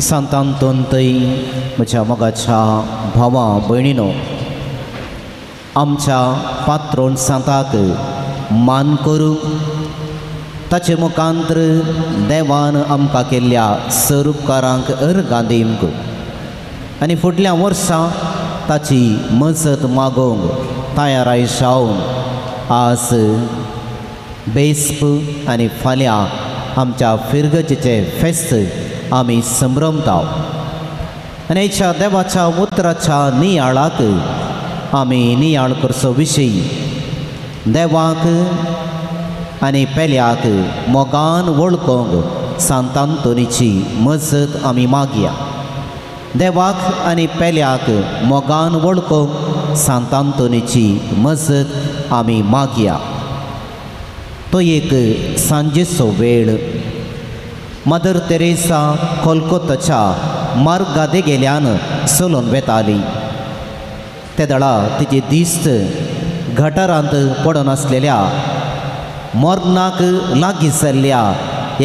सांतांतोन थंय म्हज्या मोगाच्या भावा भयणीनो, आमच्या पात्रोन सांताक मान करूंक ताचे मुखांत्र देवान आमकां केल्ल्या सरुपकारांक अर्गां दिवंक आनी फुडल्या वर्सां ताची मजत मागोवंक तयाराय जावन आज बेस्प आनी फाल्यां आमच्या फिरगजेचें फेस्त आमी संभ्रमता आनी हेच्या देवाच्या उतराच्या नियाळाक आमी नियाळ करचो विशय देवाक आनी पेल्याक मोगान वळखूंक सांतांतोनीची मजत आमी मागया. देवाक आनी पेल्याक मोगान वळखूंक सांतांतोनीची मजत आमी मागया. तो एक सांजेचो वेळ. मदर तेरेसा कोलकोताच्या मार्गा देगेल्यान चलून वेताली. ते दळा तिची दिस्त गटारांत पडून आसलेल्या मरणाक लागीं जाल्ल्या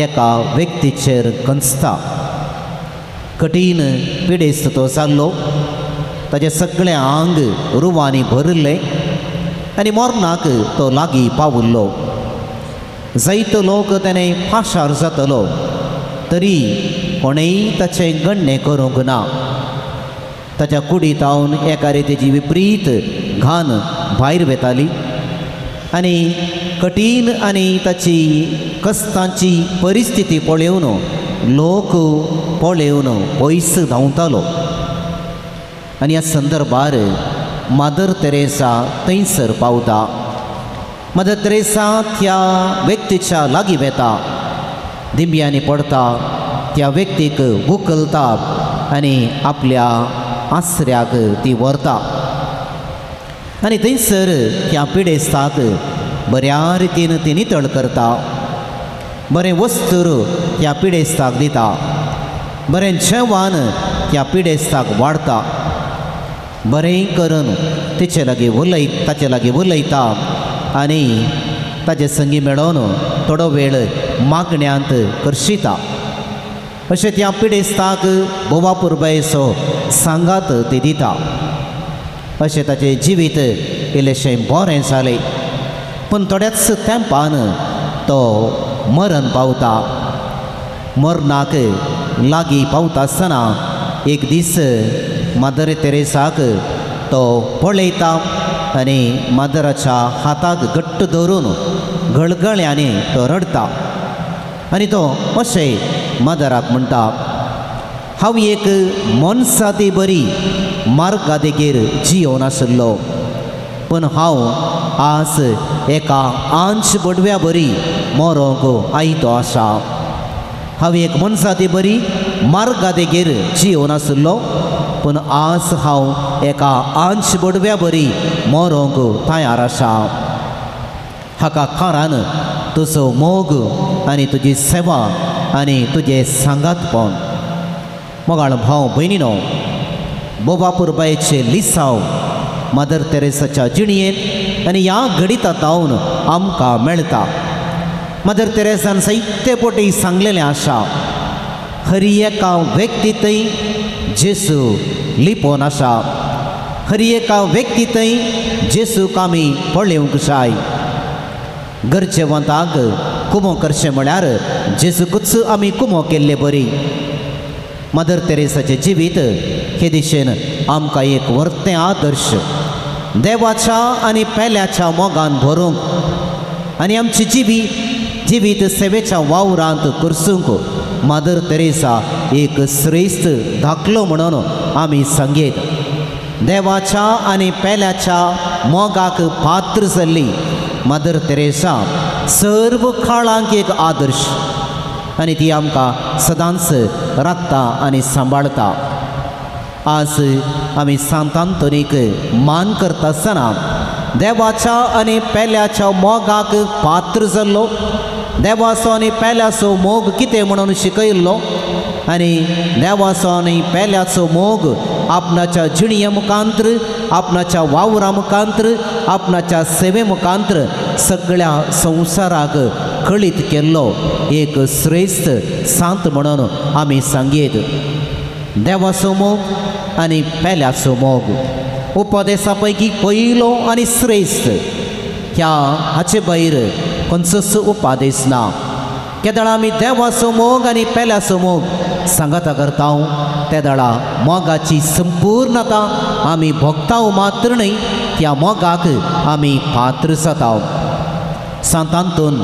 एका व्यक्तीचेर कंचता. कठीण पिडेस्त तो जाल्लो. ताचें सगळें आंग रुवांनी भरिल्लें आनी मरणाक तो लागीं पाविल्लो. जायतो लोक तेणें पाशार जातलो तरी कोणेय ताचें गण्णें करूंक ना. ताच्या कुडींत हांव एका रितीची विपरीत घाण भायर वेताली आनी कठीण आनी ताची कश्टांची परिस्थिती पळोवन लोक पळोवन पयस धांवतालो. आनी ह्या संदर्भार मदर तेरेसा थंयसर पावता. मदर तेरेसा त्या व्यक्तीच्या लागीं वेता, दिंब्यांनी पडता, त्या व्यक्तीक उखलता आनी आपल्या आसऱ्याक ती व्हरता आनी थंयसर त्या पिडेस्ताक बऱ्या रितीन ती नितळ करता, बरें वस्तूर त्या पिडेस्ताक दिता, बरें जेवण त्या पिडेस्ताक वाडटा, बरें करून तिचे लागीं उलय ताचे लागीं उलयता आनी ताजे संगी मेळोवन थोडो वेळ मागण्यांत करशिता. अशें त्या पिडेस्ताक बोवा पुरबायेचो सांगात ती दिता. अशें ताचें जिवीत इल्लेशें बरें जालें. पूण थोड्याच तेंपान तो मरण पावता. मरणाक लागीं पावता आसतना एक दीस मदर तेरेसाक तो पळयता आनी मदराच्या हाताक घट्ट धरून गळगळ्यांनी तो रडटा आनी तो अशें मदराक म्हणटा, हांव एक मनसाती बरी मार्गा देगेर जियोन आशिल्लो, पूण हांव आज एका आंश बडव्या बरी मरोंक आयतो आसा. हांव एक मनसाती बरी मार्गा देगेर जियोन आशिल्लो, पूण आज हांव एका आंश बडव्या बरी मरोंक तयार आसा. हाका कारण तुजो मोग आनी तुजी सेवा आनी तुजें सांगातपण. मोगाळ भाव भयणीनो, बोबा पुरबायेचें लिसांव मदर तेरेसाच्या जिणयेंत आनी ह्या घडिता तावन आमकां मेळटा. मदर तेरेसान जायते पटी सांगलेलें आसा, हरी एका व्यक्ती थंय जेसू लिपोवन आसा, हरी एका व्यक्ती थंय जेसूक आमी पळोवंक जाय. गरजेवंताक कुमो करचें म्हळ्यार जेजूकूच आमी कुमो केल्ले बरी. मदर तेरेसाचें जिवीत हे दिशेन आमकां एक व्हरतें आदर्श देवाच्या आनी पेल्याच्या मोगान भरूंक आनी आमची जिवीत सेवेच्या वावरांत करसूंक मदर तेरेसा एक श्रेश्ठ दाखलो म्हणून आमी सांगयत. देवाच्या आनी पेल्याच्या मोगाक पात्र जाल्ली मदर तेरेसा सर्व काळांक एक आदर्श आनी ती आमकां सदांच राखता आनी सांबाळता. आज आमी सांतांतोनीक मान करता आसतना देवाच्या आनी पेल्याच्या मोगाक पात्र जाल्लो, देवाचो आनी पेल्याचो मोग कितें म्हणून शिकयल्लो आनी देवाचो आनी पेल्याचो मोग आपणाच्या जिणये मुखांत्र, आपणाच्या वावरा मुखांत्र, आपणाच्या सेवे मुखांत्र सगळ्या संवसाराक कळीत केल्लो एक श्रेश्ठ सांत म्हणून आमी सांगयेत. देवाचो मोग आनी पेल्याचो मोग उपदेसा पैकी पयलो आनी श्रेश्ठ ह्या हाचे भायर खंयचोच उपादेश ना. केदळा आमी देवाचो मोग आनी पेल्याचो मोग सांगाता करता तेदळा मोगाची संपूर्णता आमी भोगता मात्र न्हय, त्या मोगाक आमी पात्र जाता. सांत आंतोन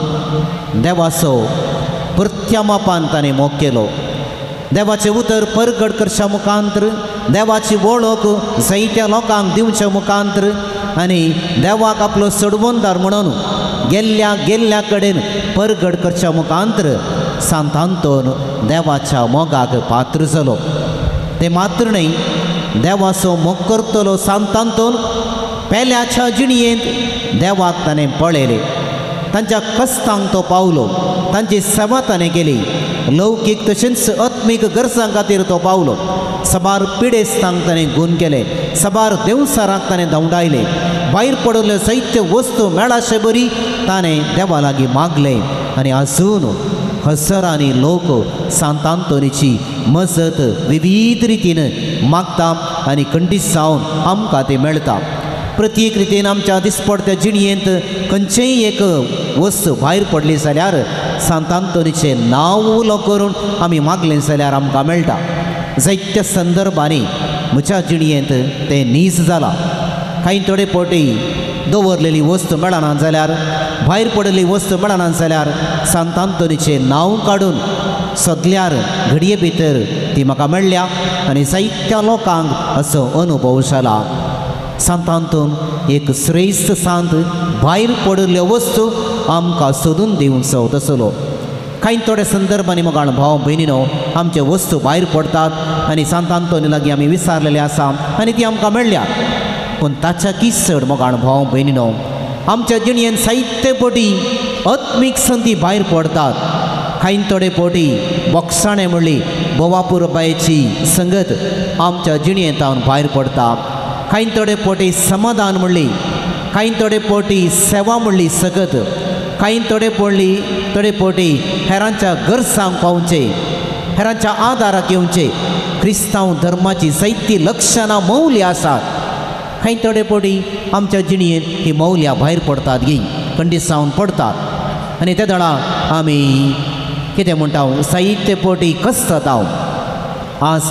देवाचो प्रत्यामापान ताणें मोग केलो. देवाचें उतर परगट करच्या मुखांतर, देवाची वळख जायत्या लोकांक दिवच्या मुखांतर आनी देवाक आपलो सोडवणदार म्हणून गेल्ल्या गेल्ल्या कडेन परगट करच्या मुखांतर सांत आंतोन देवाच्या मोगाक पात्र जालो. ते मात्र न्हय, देवाचो मोग करतलो सांत आंतोन पेल्याच्या जिणयेंत देवाक ताणें पळयलें, तांच्या कश्टांक तो पावलो, तांची सेवा ताणें केली. लौकीक तशेंच आत्मीक गरजां खातीर तो पावलो. साबार पिडेस्तांक ताणें गूण केले, साबार देवसारांक ताणें धांवडायले, भायर पडिल्ल्यो जायत्यो वस्तू मेळाशे बरी ताणें देवा लागीं मागलें आनी आजून हजारांनी लोक सांत आंतोनीची मजत विविध रितीन मागता आनी खंडीत जावन आमकां तें मेळटा. प्रत्येक रितीन आमच्या दिसपडत्या जिणयेंत खंयचेय एक वस्त भायर पडली जाल्यार सांत आंतोनीचें नांव उलो करून आमी मागलें जाल्यार आमकां मेळटा. जायत्या संदर्भांनी म्हज्या जिणयेंत तें नीज जालां. कांय थोडे फावटी दवरलेली वस्तू मेळना जाल्यार, भायर पडिल्ली वस्तू मेळना जाल्यार सांत आंतोनीचें नांव काडून सगल्यार घडये भितर ती म्हाका मेळ्ळ्या आनी जायत्या लोकांक असो अनुभव जाला. सांत आंतोन एक श्रेश्ठ सांत भायर पडिल्ल्यो वस्तू आमकां सोदून दिवचो तसलो. कांय थोड्या संदर्भांनी मोगाळ भाव भयणीनो आमच्यो वस्तू भायर पडटात आनी सांत आंतोनी लागीं आमी विसारलेले आसा आनी ती आमकां मेळ्ळ्या. पूण ताच्या की चड मोगाळ भाव भयणीनो आमच्या जिणयेन साहित्य पटी आत्मीक संदी भायर पडटात. कांय थोडे पटी बोगसाणें म्हणली बोवापुरबायेची संगत आमच्या जिणयेंत भायर पडटा. कांय थोडे पटी समाधान म्हणली, कांय थोडे पटी सेवा म्हणली सगत, कांय थोडे पडली थोडे पटी हेरांच्या गरजांक पावचे, हेरांच्या आदाराक येवचे क्रिस्तांव धर्माची जायतीं लक्षणां मौल्यां आसात. कांय थोडे पटी आमच्या जिणयेंत ही मौल्यां भायर पडटात गी खंडीत जावन पडटात आनी ते दळा आमी कितें म्हणटा साहित्य पटी कसता. आज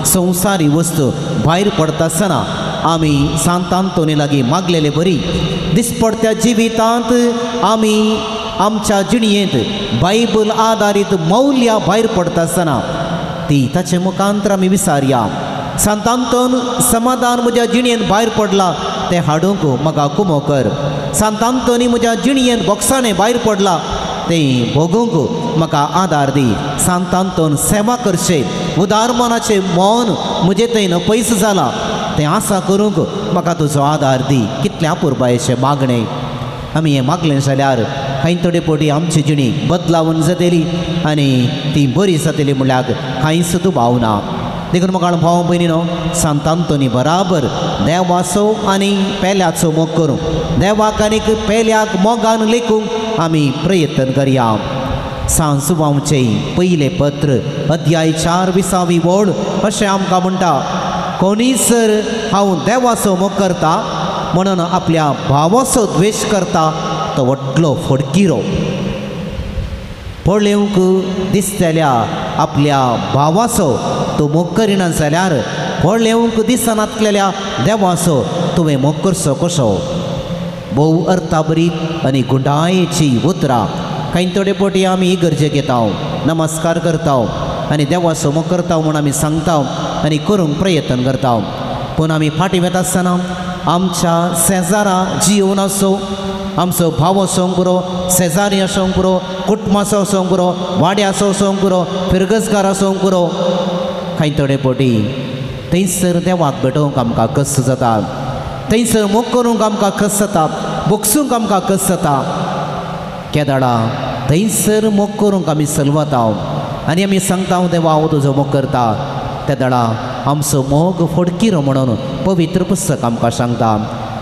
संवसारी वस्तू भायर पडटा आसतना आमी सांत आंतोनी लागीं मागलेले बरी दिसपडत्या जिवितांत आमी आमच्या जिणयेंत बायबल आदारीत मौल्यां भायर पडटा आसतना ती ताचे मुखांतर आमी विसारया. सांत आंतोन समाधान म्हज्या जिणयेंत भायर पडला तें हाडूंक म्हाका कुमो कर. सांत आंतोनी म्हज्या जिणयेंत बोगसाणें भायर पडला तें भोगूंक म्हाका आदार दी. सांत आंतोन सेवा करचें उदार मनाचें मौन म्हजें थंय पयस जालां तें आसा करूंक म्हाका तुजो आदार दी. कितल्या अपुरबायेचें मागणें आमी हें मागलें जाल्यार कांय थोडे फावटी आमची जिणी बदलावन जातली आनी ती बरी जातली म्हणल्यार कांयच दुबाव ना. देखून मोगाळ भाव भयणीनो सांत आंतोनी बराबर देवाचो आनी पेल्याचो मोग करूंक, देवाक आनी पेल्याक मोगान लेखूंक आमी प्रयत्न करया. सांत जुवांवचें पयलें पत्र अध्याय 4 विसावी ओळ अशें आमकां म्हणटा, कोणीय जर हांव देवाचो मोग करता म्हणून आपल्या भावाचो द्वेश करता तो व्हडलो फडकिरो. पळोवंक दिसतल्या आपल्या भावाचो तूं मोग करिना जाल्यार पळोवंक दिसनातलेल्या देवाचो तुवें मोग करचो कसो? भोव अर्थाभरीत आनी गुंडायेची उतरां. कांय थोडे फावटी आमी गरजेक येता, नमस्कार करता आनी देवाचो मोग करता म्हूण आमी सांगता आनी करूंक प्रयत्न करता. पूण आमी फाटीं वता आसतना आमच्या शेजारा जिवन आसो, आमचो भाव आसूंक पुरो, शेजारी आसूंक पुरो, कुटुंबाचो आसूंक पुरो, वाड्याचो आसूंक पुरो, फिरगजगार आसूंक पुरो, कांय थोडे फावटी थंयसर देवाक भेटोवंक आमकां कश्ट जाता, थंयसर मोग करूंक आमकां कश्ट जाता, बोगसूंक आमकां कश्ट जाता. केदाळा थंयसर मोग करूंक आमी सलवता आनी आमी सांगता देवा हांव तुजो मोग करता. तेदाळा आमचो मोग फडकिरो म्हणून पवित्र पुस्तक आमकां सांगता.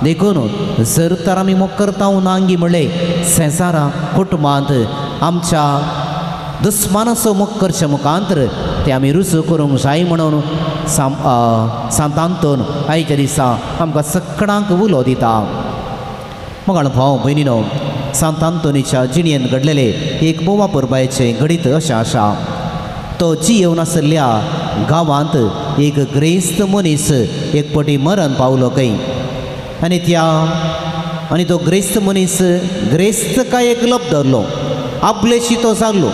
देखून जर तर आमी मोग करता नांगी म्हणलें शेजारा कुटुंबांत आमच्या दुस्मानाचो मोग करचे मुखांतर ते आमी रुजू करूंक जाय म्हणून सांत आंतोन आयच्या दिसा आमकां सगळ्यांक उलो दिता. मगाळ भाव भयणीनो, सांत आंतोनीच्या जिणेंत घडलेले एक बोवा परबायचें घडीत अशें आसा. तो जियेवन आशिल्ल्या गांवांत एक ग्रेस्त मनीस एक पटी मरण पावलो खंय आनी त्या आनी तो ग्रेस्त मनीस ग्रेस्त काय एक लप धरलो, आपलेशी तो जाल्लो.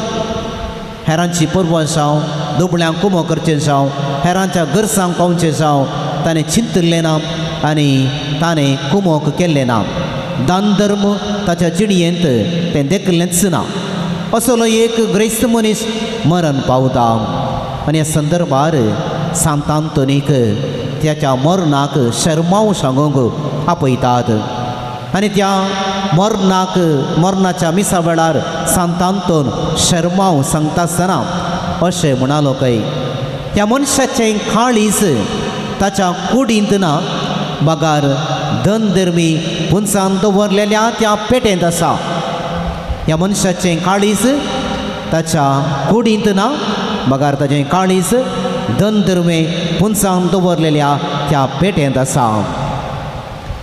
हेरांची परवा जावं, दुबळ्यांक कुमो करचें जावं, हेरांच्या गरसांक पावचें जावं, ताणें चिंतिल्लें ना आनी ताणें कुमोक केल्लें ना. दान धर्म ताच्या जिणयेंत तें देखलेंच ना. असलो एक ग्रेस्त मनीस मरण पावता आनी ह्या संदर्भार सांत आंतोनीक त्याच्या मरणाक शर्माव सांगूंक आपयतात आनी त्या मरणाक मरणाच्या मिसा वेळार सांत आंतोन शर्माव सांगता आसतना अशें म्हणालो खंय, त्या मनशाचें काळीज ताच्या कुडींत ना बगार धनधर्मी पुनसान दवरलेल्या त्या पेटेंत आसा. ह्या मनशाचें काळीज ताच्या कुडींत ना बगार ताचें काळीज धनधर्मे पुनसान दवरलेल्या त्या पेटेंत आसा.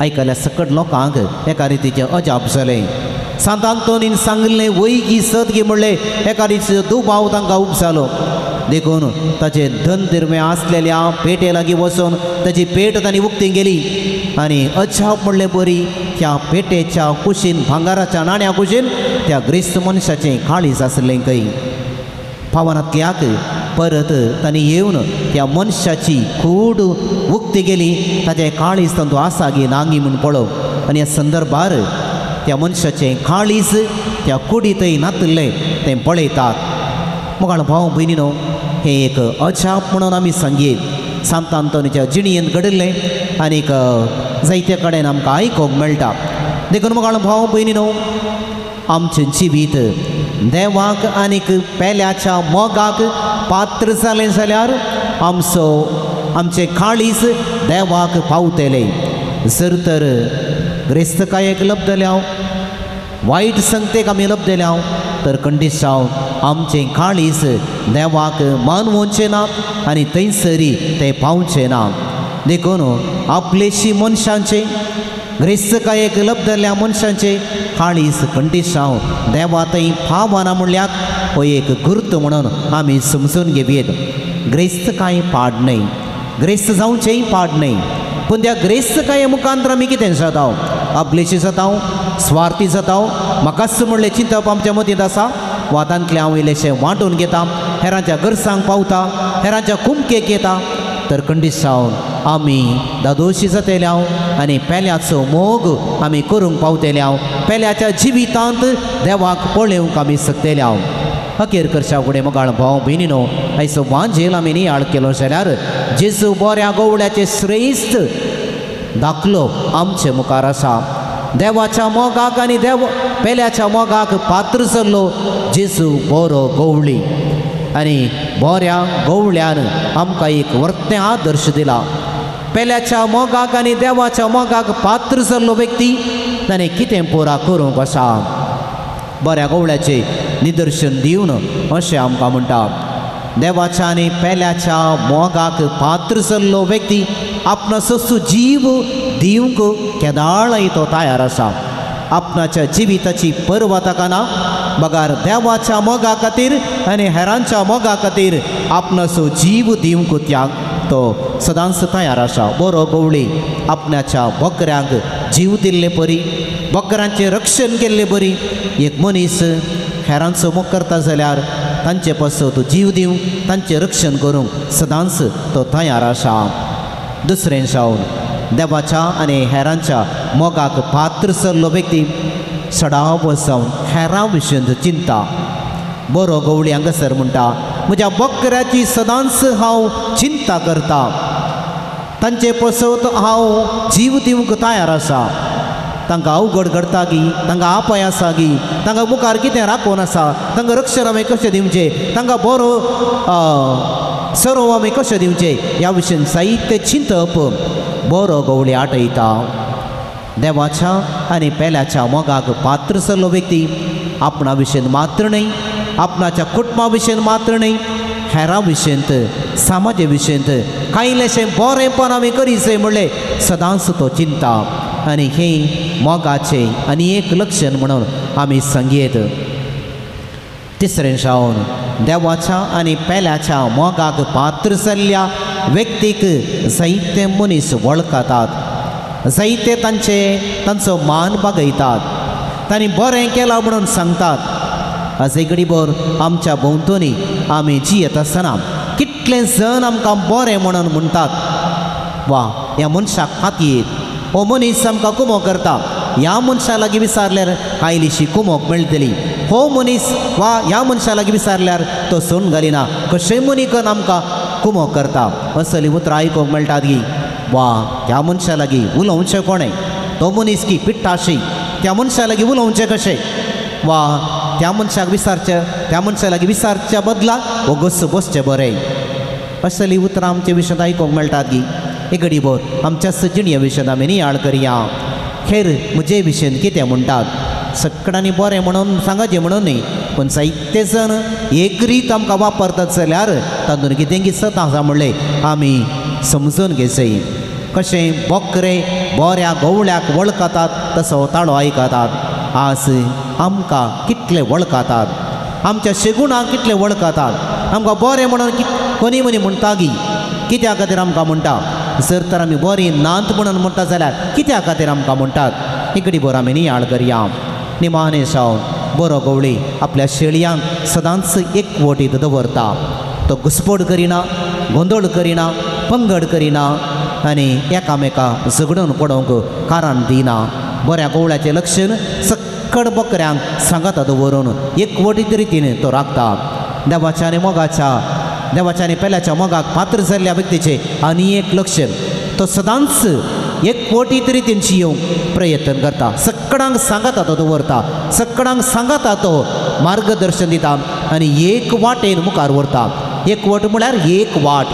आयकल्या सकट लोकांक एका रितीचें अजाप जालें. सांत आंतोनीन सांगिल्लें वयगी सत गी म्हणलें एका रितीचो दुबाव तांकां उब जालो. देखून ताचे धनधर्मे आसलेल्या पेटे लागीं वचून ताची पेट तांणी उक्ती गेली आनी अजाप म्हणलें बरी त्या पेटेच्या कुशीन भांगाराच्या नाण्या कुशीन त्या ग्रेस्त मनशाचें काळीज आसलें खंय. पावनांतल्याक परत तांणी येवन त्या मनशाची कूड उक्ती गेली, ताचें काळीज तांतू आसा गी नांगी म्हूण पळोव. आनी ह्या संदर्भार त्या मनशाचें काळीज त्या कुडींतय नातिल्लें तें पळयतात. मोगाळ भाव भयणीनो, हें एक अजाप म्हणून आमी सांगयेत. सांत आंतोनीच्या जिणयेंत घडिल्लें आनीक जायते कडेन आमकां आयकूंक मेळटा. देखून मोगाळ भाव भयणीनो, आमचें जिवीत देवाक आनीक पेल्याच्या मोगाक पात्र जालें जाल्यार आमचो आमचें काळीज देवाक पावतलें. जर तर ग्रेस्तकायेक लब्धल्या, वायट संगतेक आमी लब्धल्या तर कंडिसांव आमचें काळीज देवाक मानवचें ना आनी थंयसरी तें पावचें ना. देखून आपलेशी मनशांचें ग्रेस्तकायेक लब्धल्या मनशांचें काळीज कंडिसांव देवा थंय पावना म्हणल्यार हो एक गुर्त म्हणून आमी समजून घेवयेत. ग्रेस्तकाय पाड न्हय, ग्रेस्त जावचेंय पाड न्हय, पूण त्या ग्रेस्तकाये मुखांतर आमी कितें जाता, आपलेशी जाता, स्वार्थी जाता. म्हाकाच म्हणलें चिंतप आमच्या मतींत आसा वा तांतलें हांव इल्लेशें वांटून घेता, हेरांच्या गरसांक पावता, हेरांच्या कुमकेक येता तर कंडिसांव आमी दादोशी जातले आनी पेल्याचो मोग आमी करूंक पावतले, पेल्याच्या जिवितांत देवाक पळोवंक आमी शकतले. अखेर करच्या फुडें मोगाळ भाव भयणीनो, आयचो वांजेल आमी नियाळ केलो जाल्यार जेजू बऱ्या गवळ्याचें श्रेश्ठ दाखलो आमचे मुखार आसा. देवाच्या मोगाक आनी देव पेल्याच्या मोगाक पात्र जाल्लो जेजू बरो गवळी आनी बऱ्या गवळ्यान आमकां एक वर्तें आदर्श दिला. पेल्याच्या मोगाक आनी देवाच्या मोगाक पात्र जाल्लो व्यक्ती ताणें कितें पुरा करूंक आसा बऱ्या गवळ्याचें निदर्शन दिवन अशें आमकां म्हणटा. देवाच्या आनी पेल्याच्या मोगाक पात्र जाल्लो व्यक्ती आपलो सस्तू जीव दिवंक केदाळय तो तयार आसा. आपणाच्या जिविताची पर्वा ताका ना बगार देवाच्या मोगा खातीर आनी हेरांच्या मोगा खातीर आपणाचो जीव दिवंक त्याग तो सदांच तयार आसा. बरो गवळी आपणाच्या बकऱ्यांक जीव दिल्ले परी, बकऱ्यांचें रक्षण केल्ले परी एक मनीस हेरांचो मोग करता जाल्यार तांचे पासत जीव दिवंक तांचें रक्षण करूंक सदांच तो तयार आसा. दुसरें जावन देवाच्या आनी हेरांच्या मोगाक पात्र सरलो व्यक्ती सडाव जावन हेरां विशीं चिंता. बरो गवळी हांगासर म्हणटा, म्हज्या बकऱ्याची सदांच हांव चिंता करता, तांचे पसत हांव जीव दिवंक तयार आसा. तांकां अवघड घडटा गी, तांकां आपाय आसा गी, तांकां मुखार कितें राखून आसा, तांकां रक्षण आमी कशें दिवचें, तांकां बरो सरोव आमी कशें दिवचें ह्या विशयान साहित्य चिंतप बरो गवळी आटयता. देवाच्या आनी पेल्याच्या मोगाक पात्र सरलो व्यक्ती आपणा विशयन मात्र न्हय, आपणाच्या कुटुंबा विशयन मात्र न्हय, हेरां विशयंत, समाजा विशयंत कांयलेशें बरेंपण आमी करीचें म्हणलें सदांच तो चिंता. आनी हें मोगाचें आनी एक लक्षण म्हणून आमी सांगयेत. तिसरें जावन देवाच्या आनी पेल्याच्या मोगाक पात्र जाल्ल्या व्यक्तीक जायते मनीस वळखतात, जायते तांचे तांचो मान बागयतात, तांणी बरें केलां म्हणून सांगतात. आज घडीभर आमच्या भोंवतणी आमी जियेत आसतना कितले जण आमकां बरें म्हणून म्हणटात, वा ह्या मनशाक खातीर हो मनीस आमकां कुमोक करता, ह्या मनशा लागीं विचारल्यार आयलीशी कुमोक मेळटली, हो मनीस वा ह्या मनशा लागीं विचारल्यार तो सोन घालिना, कशें मनीकन आमकां कुमोक करता. असली उतरां आयकूंक मेळटात की वा त्या मनशा लागीं उलोवचें कोणें, तो मनीस की पिट्टाशी, त्या मनशा लागीं उलोवचें कशें, वा त्या मनशाक विचारचें, त्या मनशा लागीं विचारच्या बदला वोगस बसचें बरें. असली उतरां आमचे विशयांत आयकूंक मेळटात की एक घडीभर आमच्या जिणये विशयांत आमी नियाळ करया. हेर म्हजे विशयन कितें म्हणटात, सगळ्यांनी बरें म्हणून सांगाचें म्हणून न्ही, पूण जायते जण एक रीत आमकां वापरतात जाल्यार तातूंत कितें कितें आसा म्हणलें आमी समजून घेवचें. कशें बोकरे बऱ्या गवळ्याक वळखतात तसो ताळो आयकतात. आज आमकां कितले वळखतात, आमच्या शेगुणाक कितले वळखतात, आमकां बरें म्हणून कोणी मनी म्हणटा गी, कित्या खातीर आमकां म्हणटा. जर तर आमी बरीं नात म्हणून म्हणटा जाल्यार कित्या खातीर आमकां म्हणटात. इकडी बरो आमी नियाळ करया. निमाणें जावन बरो गवळी आपल्या शेळयांक सदांच एकवटीत दवरता. तो घुसपट करिना, गोंदळ करिना, पंगड करिना आनी एकामेका झगडून पडोवंक कारण दिना. बऱ्या गवळ्याचें लक्षण सक्कड बकऱ्यांक सांगाता दवरून एकवटीत रितीन तो राखता. देवाच्या आनी मोगाच्या, देवाच्या आनी पेल्याच्या मोगाक पात्र जाल्ल्या व्यक्तीचें आनी एक लक्षण, तो सदांच एकवटीत रितीन जियोवंक प्रयत्न करता, सगळ्यांक सांगाता तो दवरता, सगळ्यांक सांगाता तो मार्गदर्शन दिता आनी एक वाटेन मुखार व्हरता. एकवट म्हळ्यार एक वाट,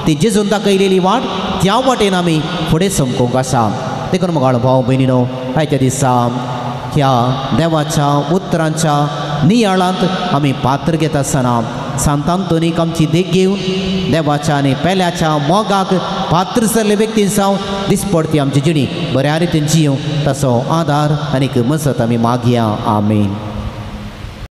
ती जेजून दाखयलेली वाट, त्या वाटेन आमी फुडें समकूंक आसा. देखून मोगाळ भाव भयणीनो, आयच्या दिसा ह्या देवाच्या उतरांच्या नियाळांत आमी पात्र घेता आसतना सांत आंतोनीक आमची देख घेवन देवाच्या आनी पेल्याच्या मोगाक पात्र जाल्ले व्यक्ती जावन दिसपडती आमची जिणी बऱ्या रितीन जियोवंक ताचो आदार आनी मजत आमी मागया. आमेन.